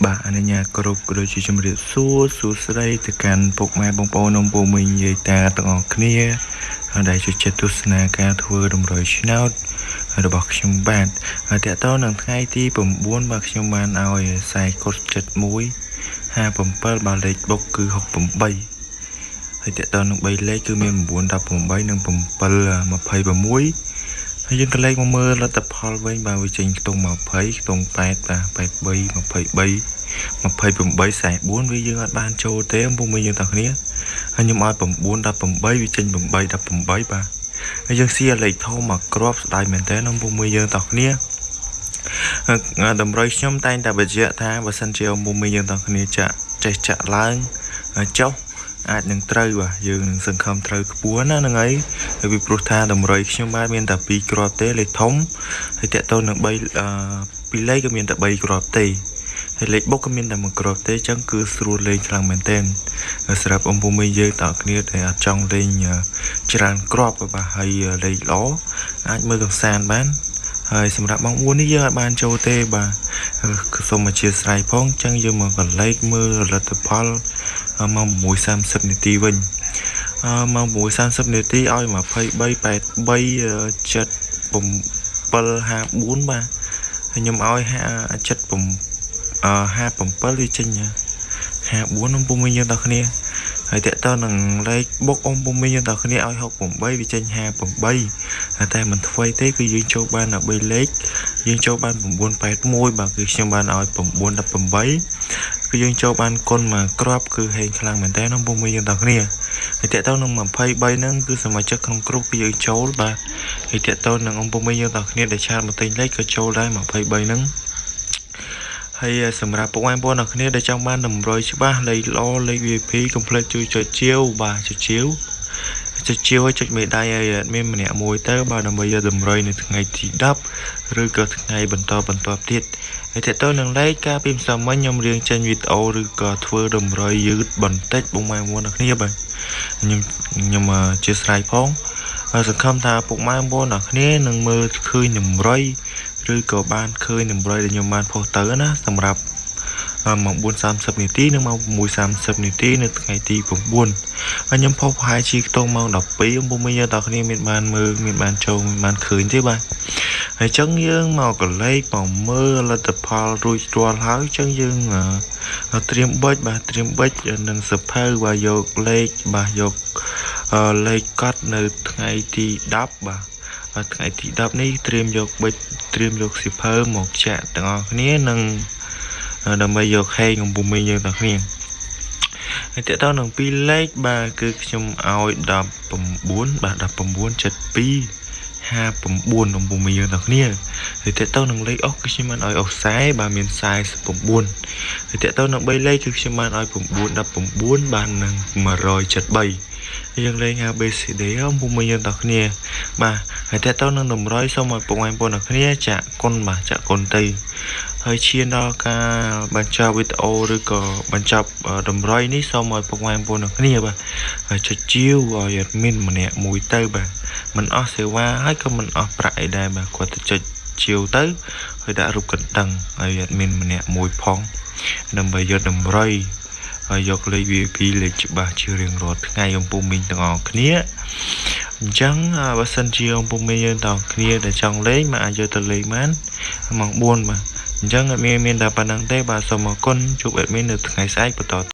បាទអនុញ្ញាតគ្រប់ក៏ដូចជាជំរាបសួរសួស្តីទៅកាន់ពុកម៉ែបងប្អូននិងពូមីងយាយតាទាំងអស់គ្នាហើយដែលជួយចិត្តទស្សនាការធ្វើតម្រុយឆ្នោតរបស់ខ្ញុំបាទហើយតើតើនឹងថ្ងៃទី9បាទខ្ញុំបានឲ្យខ្សែកុដ71 57បាទលេខបុកគឺ68ហើយតើតើនឹង3លេខគឺមាន9 18និង7 26ហើយយើងក៏លេខមកមើលលទ្ធផលវិញបាទវាចេញខ្ទង់20ខ្ទង់8បាទ83 23 28 44វាយើងអត់បានចូលទេពុំមានយើងទាំងគ្នាហើយខ្ញុំឲ្យ9 18វាចេញ8 18បាទហើយយើងស៊ីលេខធំមកគ្រាប់ស្ដាយមែនតើពុំមានយើងទាំងគ្នាតម្រុយខ្ញុំតែងតែបញ្ជាក់ថាបើសិនជាពុំមានយើងទាំងគ្នាចាក់ចេះចាក់ឡើងចុះអាចនឹងត្រូវបាទយើងនឹងសង្ឃឹមត្រូវខ្ពស់ណាហ្នឹងហើយហើយពីព្រោះថាតម្រុយខ្ញុំបាទមានតែ2គ្រាប់ទេលេខធំហើយតាក់ទងនឹង3 2លេខក៏មានតែ3គ្រាប់ទេហើយលេខបុកក៏មានតែមួយគ្រាប់ទេអញ្ចឹងគឺស្រួលលេងខ្លាំងមែនទែនសម្រាប់អង្គពុំមីយើងតើគ្នាដែលអត់ចង់លេងច្រើនគ្រាប់បាទហើយលេខល្អអាចមើលកំសាន្តបានហើយសម្រាប់ម៉ោង4នេះយើងអាចបានចូលទេបាទសូមអធិស្ឋានផងអញ្ចឹងយើងមកកលេចមើលលទ្ធផលម៉ោង6:30នាទីវិញម៉ោង6:30នាទីឲ្យ23 83 7 54បាទហើយខ្ញុំឲ្យ57 57វាចេញ54អំពុំវិញយើងដល់គ្នាហើយតើតើនឹងលេខបុកអំពុំវិញយើងដល់គ្នាឲ្យ68វាចេញ58តែមិនថ្មីទេគឺយើងចូលបាន13លេខយើងចូលបាន981បាទគឺខ្ញុំបានឲ្យ918គឺយើងចូលបានគុណមកគ្រាប់គឺហេងខ្លាំងមែនតើអំពុំវិញយើងដល់គ្នាហើយតើតើនឹង23ហ្នឹងគឺសមាជិកក្នុងក្រុមគឺយើងចូលបាទហើយតើតើនឹងអំពុំវិញយើងដល់គ្នាដែលឆាតមកទិញលេខក៏ចូលដែរ23ហ្នឹងហើយសម្រាប់ពុកម៉ែបងប្អូនអ្នកគ្នាដែលចង់បានតម្រុយច្បាស់លេខល្អលេខ VIP កុំភ្លេចជួយចុចជាវបាទចុចជាវចុចជាវឲ្យចុចមេដៃឲ្យមានម្នាក់មួយទៅបាទដើម្បីយកតម្រុយនៅថ្ងៃទី10ឬក៏ថ្ងៃបន្តបន្ទាប់ទៀតហើយតើតើនឹងលេខកាលពីម្សិលមិញខ្ញុំរៀងចេញវីដេអូឬក៏ធ្វើតម្រុយយឺតបន្តិចពុកម៉ែបងប្អូនអ្នកគ្នាបាទខ្ញុំអធិស្ឋានផងហើយសង្ឃឹមថាពុកម៉ែបងប្អូនអ្នកគ្នានឹងមើលឃើញតម្រុយឬក៏បានឃើញតម្រុយដែលខ្ញុំបានផុសទៅណាសម្រាប់ម៉ោង4:30នាទីនិងម៉ោង6:30នាទីនៅថ្ងៃទី9ហើយខ្ញុំផុសប្រហែលជាខ្ទង់ម៉ោង12ពុំមានយើងតើគ្នាមានបានមើលមានបានចូលមានបានឃើញទេបាទហើយចឹងយើងមកកលេចមកមើលលទ្ធផលរួចរាល់ហើយចឹងយើងត្រៀមបិចបាទត្រៀមបិចនិងសភៅបាទយកលេខបាទយកលេខកត់នៅថ្ងៃទី10បាទថ្ងៃទី10នេះត្រៀមយកបិចត្រៀមយកសៀវភៅមកចាក់ទាំងអស់គ្នានិងដើម្បីយកហេងអំពុំមីយើងទាំងគ្នាហើយតើតើនឹងពីរលេខបាទគឺខ្ញុំឲ្យ19បាទ19 72 59អំពុំមីយើងទាំងគ្នាហើយតើតើនឹងលេខអុសគឺខ្ញុំបានឲ្យអុស40បាទមាន49ហើយតើតើនឹង3លេខគឺខ្ញុំបានឲ្យ9 19បាទនឹង173យើងលេង A B C D អំពុំមីយើងទាំងគ្នាបាទហើយតើតើនឹងតម្រុយសូមឲ្យពុកម៉ែបងប្អូនទាំងគ្នាចាក់គុណបាទចាក់គុណទៅហើយឈានដល់ការបញ្ចប់វីដេអូឬក៏បញ្ចប់តម្រុយនេះសូមឲ្យពុកម៉ែបងប្អូនទាំងគ្នាបាទហើយចុចជាវឲ្យ admin ម្នាក់មួយទៅបាទមិនអស់សេវាហើយក៏មិនអស់ប្រាក់អីដែរបាទគាត់ទៅចុចជាវទៅហើយដាក់រូបកណ្ដឹងឲ្យ admin ម្នាក់មួយផងដើម្បីយកតម្រុយហើយយកលេខ VIP លេខច្បាស់ជារៀងរាល់ថ្ងៃអំពុំមីងទាំងអស់គ្នាអញ្ចឹងបើសិនជាអំពុំមីងយើងទាំងគ្នាដែលចង់លេងមកអាចយកទៅលេងបានម៉ោង4បាទអញ្ចឹងអត់មានតែប៉ុណ្្នឹងទេបាទសូមអរគុណជួប admin នៅថ្ងៃស្អែកបន្ត។